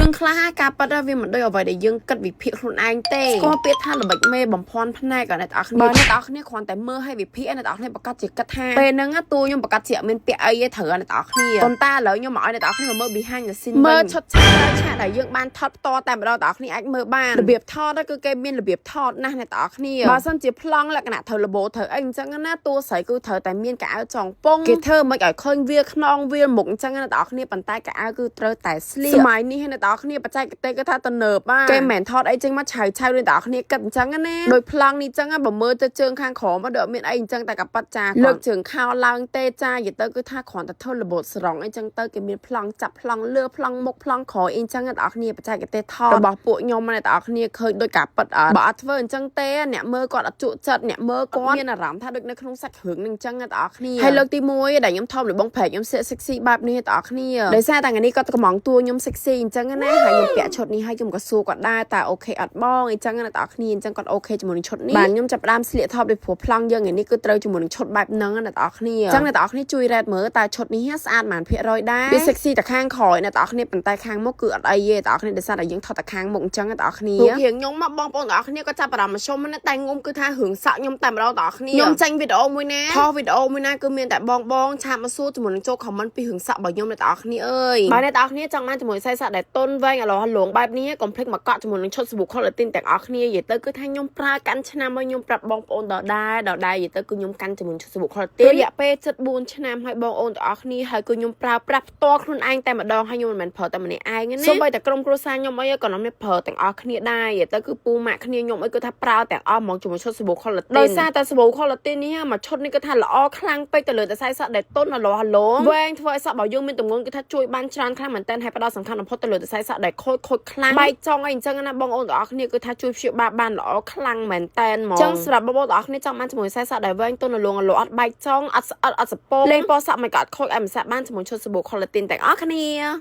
រឿងខ្លះការប៉ັດវាមិនដូចអ្វីដែលយើងគិតវិភាគខ្លួនឯងទេស្គាល់ពាក្យថាល្បិចមេបំភាន់ភ្នែកអ្នកទាំងអស់គ្នាបើអ្នកទាំងអស់គ្នាគ្រាន់តែមើលឲ្យវិភាគអ្នកទាំងអស់គ្នាប្រកាសជាគិតថាពេលហ្នឹងតួខ្ញុំប្រកាសជាអត់មានពាក្យអីទេត្រូវអ្នកទាំងអស់គ្នាប៉ុន្តែឥឡូវខ្ញុំមកឲ្យអ្នកទាំងអស់គ្នាមកមើល behind the scene មើលឈុតឆាកក្រោយឆាកដែលយើងបានថតផ្ទាល់តែម្ដងទាំងអស់គ្នាអាចមើលបានរបៀបថតគឺគេមានរបៀបថតណាស់អ្នកទាំងអស់គ្នាបើសិនជាប្លង់លក្ខណៈត្រូវលបោត្រូវអីអញ្ចឹងណាតួស្រីគឺត្រូវតែមានកៅអៅចងពងគេធ្វើមិនឲ្យឃើញវាខ្នងវាមុខអញ្ចឹងណាអ្នកទាំងអស់គ្នាប៉ុន្តែកៅអៅគឺត្រូវតែស្លៀកសម័យនេះអ្នកទាំងអស់គ្នាបច្ចេកទេសគឺថាទំនើបបាទគេមិនមែនថតអីចេញមកឆៅឆៅដូចអ្នកទាំងអស់គ្នាគិតអញ្ចឹងណាដោយប្លង់នេះអញ្ចឹងបើមើលទៅជើងខាងក្រោមដូចអត់មានអីអញ្ចឹងតែក៏ប៉ាត់ចាលើកជើងខោឡើងទេចានិយាយទៅគឺថាគ្រាន់តែធ្វើរបូតស្រង់អីចឹងទៅគេមានប្លង់ចាប់ប្លង់លើប្លង់មុខប្លង់ក្រោយអីចឹងអ្នកទាំងអស់គ្នាបច្ចេកទេសថតរបស់ពួកខ្ញុំអ្នកទាំងអស់គ្នាឃើញដូចការប៉ិតអត់បើអត់ធ្វើអញ្ចឹងទេអ្នកមើលគាត់អត់ជក់ចិត្តអ្នកមើលគាត់មានអារម្មណ៍ថាដូចនៅក្នុងសាច់រឿងនឹងអញ្ចឹងអ្នកទាំងអស់គ្នាហើយលើកទី1ដែលខ្ញុំថតលបងប្រែកខ្ញុំសៀក sexy បែបនេះអ្នកទាំងអស់គ្នាដោយសារតែថ្ងៃនេះគាត់កំងតួខ្ញុំ sexy អញ្ចឹងណាហើយខ្ញុំពាក់ឈុតនេះហើយខ្ញុំក៏សួរគាត់ដែរតើ OK អត់បងអញ្ចឹងអ្នកទាំងអស់គ្នាអញ្ចឹងគាត់ OK ជាមួយនឹងឈុតនេះបាទខ្ញុំចាប់ផ្ដើមស្លៀកថប់ដោយព្រោះប្លង់យើងថ្ងៃនេះគឺត្រូវជាមួយនឹងឈុតបែបហ្នឹងអ្នកទាំងអស់គ្នាអញ្ចឹងអ្នកទាំងអស់គ្នាជួយ rate មើលតើឈុតនេះស្អាតប៉ុន្មានភាគរយដែរវា sexy តែខាងក្រោយអ្នកទាំងអស់គ្នាប៉ុន្តែខាងមុខគឺអត់អីទេទាំងអស់គ្នាដោយសារតែយើងថតតែខាងមុខអញ្ចឹងអ្នកទាំងអស់គ្នារៀងខ្ញុំមកបងប្អូនទាំងអស់គ្នាក៏ចាប់អារម្មណ៍ខ្ញុំណាតែងុំគឺថារឿងសក់ខ្ញុំតែម្ដងទាំងអស់គ្នាខ្ញុំចាញ់វីដេអូមួយណាផុសវីដេអូមួយណាគឺមានតែបងបង chat មកសួរជាមួយនឹងចូល comment ពីរឿងសក់របស់ខ្ញុំអ្នកទាំងអស់គ្នាអើយបើអ្នកទាំងអស់គ្នាចង់បានជាមួយខ្សែសក់ដែលតុនវែងអាឡោះលងបែបនេះកុំភ្លេចមកកក់ជាមួយនឹងឈុតសាប៊ូ Colatin ទាំងអស់គ្នានិយាយទៅគឺថាខ្ញុំប្រើកាន់ឆ្នាំមកខ្ញុំប្រាប់បងប្អូនដដែលដដែលនិយាយទៅគឺខ្ញុំកាន់ជាមួយឈុតសាប៊ូ Colatin រយៈពេល74ឆ្នាំហើយបងប្អូនទាំងអស់គ្នាហើយគឺខ្ញុំប្រើប្រាស់ផ្ទាល់ខ្លួនឯងតែម្ដងហើយខ្ញុំមិនមែនប្រើតែម្នាក់ឯងណាសូម្បីតែក្រុមគ្រួសារខ្ញុំអីក៏នាំនេះប្រើទាំងអស់គ្នាដែរនិយាយទៅគឺពូម៉ាក់គ្នាខ្ញុំអីគឺថាប្រើទាំងអស់ហ្មងជាមួយឈុតសាប៊ូ Colatin ដោយសារតែសាប៊ូ Colatin នេះមួយឈុតនេះគឺថាល្អខ្លាំងពេកទៅលើតែខ្សែសក់ដែលទន់អលាស់ឡងវែងធ្វើឲ្យសក់របស់យើងមានទម្ងន់គឺថាជួយបានច្រើនខ្លាំងមែនទែនហើយផ្ដល់សំខាន់បំផុតទៅលើតែខ្សែសក់ដែលខូចខូចខ្លាំងបែកចុងអីអញ្ចឹងណាបងប្អូនទាំងអស់គ្នាគឺថាជួយព្យាបាលបានល្អខ្លាំងមែនទែនហ្មងចឹងសម្រាប់បងប្អូនទាំងអស់គ្នាចង់បានជាមួយខ្សែសក់ដែលវែងទន់លងអត់បែកចុងអត់ស្អិតអត់សពងលេងពណ៌សក់មិនក៏អត់ខូចឲ្យមិនសាក់បានជាមួយឈុតសាប៊ូ Colatin ទាំងអស់គ្នា។